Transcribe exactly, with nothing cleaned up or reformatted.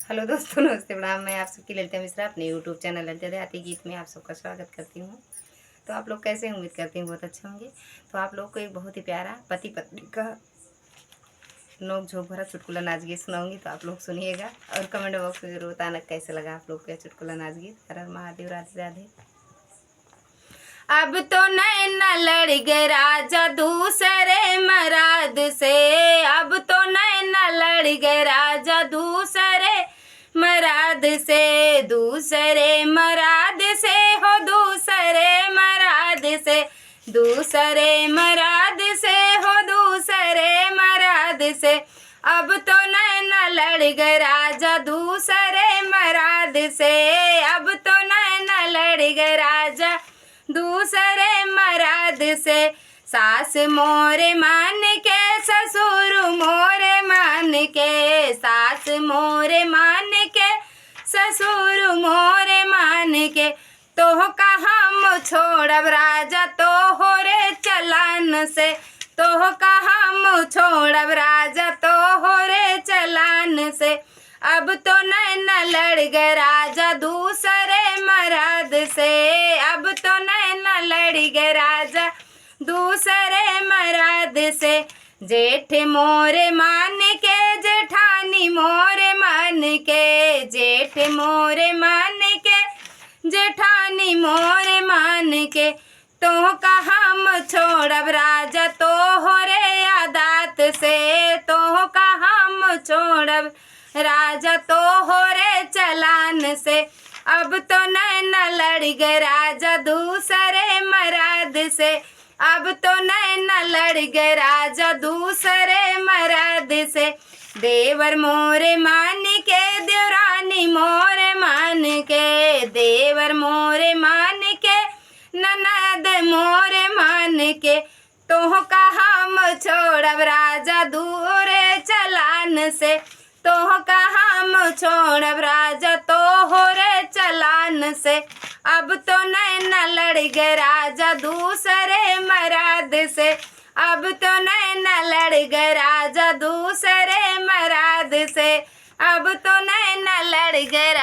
हेलो दोस्तों, नमस्ते, प्रणाम। मैं आप सबकी ललिता मिश्रा अपने YouTube चैनल ललिता देहाती गीत में आप सबका स्वागत करती हूँ। तो आप लोग कैसे हैं? उम्मीद करती हूँ बहुत अच्छे होंगे। तो आप लोग को एक बहुत ही प्यारा पति पत्नी का नोक झोंक भरा चुटकुला नाच गीत सुनाऊंगी, तो आप लोग सुनिएगा और कमेंट बॉक्स में जरूर बताना कैसे लगा आप लोग को यह चुटकुला नाच गीत। हर हर महादेव, राधे राधे। अब तो नैना लड़ गए राजा दूसरे मराद से, अब तो नैना लड़ गए राजा दूसरे मराद से, दूसरे मराद से हो, दूसरे मराद से, दूसरे मराद से हो, दूसरे मराद से। अब तो नैना लड़ गए राजा दूसरे मराद से, अब तो नैना लड़ गए राजा दूसरे मराद से। सास मोरे मान के, ससुर मोरे मान के, सास मोरे मान के, ससुर मोरे मान के। तोहका हम छोड़ब राजा तोहरे चलान से, तोहका हम छोड़ब राजा तोहरे चलान से। अब तो नैना लड़ गए राजा दूसरे मराद से, अब तो नैना लड़ गए राजा दूसरे मराद से। जेठ मोरे मान के, जेठानी मोरे मान के, जेठ मोरे मान के, जेठानी मोरे मान के। तोहका हम छोड़ब राजा तोहरे आदात से, तोहका हम छोड़ब राजा तोहरे चलान से। अब तो नैना लड़ गए राजा दूसरे मराद से, अब तो नैना लड़ गए राजा दूसरे मराद से। देवर मोरे मान के, देवरानी मोरे मान के, देवर मोरे मान के, ननद मोरे मान के। तोहका हम छोड़ब राजा दूरे चलान से, तोहका हम छोड़ब राजा तोहरे चलान से। अब तो नैना लड़ गए राजा दूसरे मराद से, अब तो नैना लड़ गए राजा दूसरे मराद से, अब तो नैना लड़ गए रा-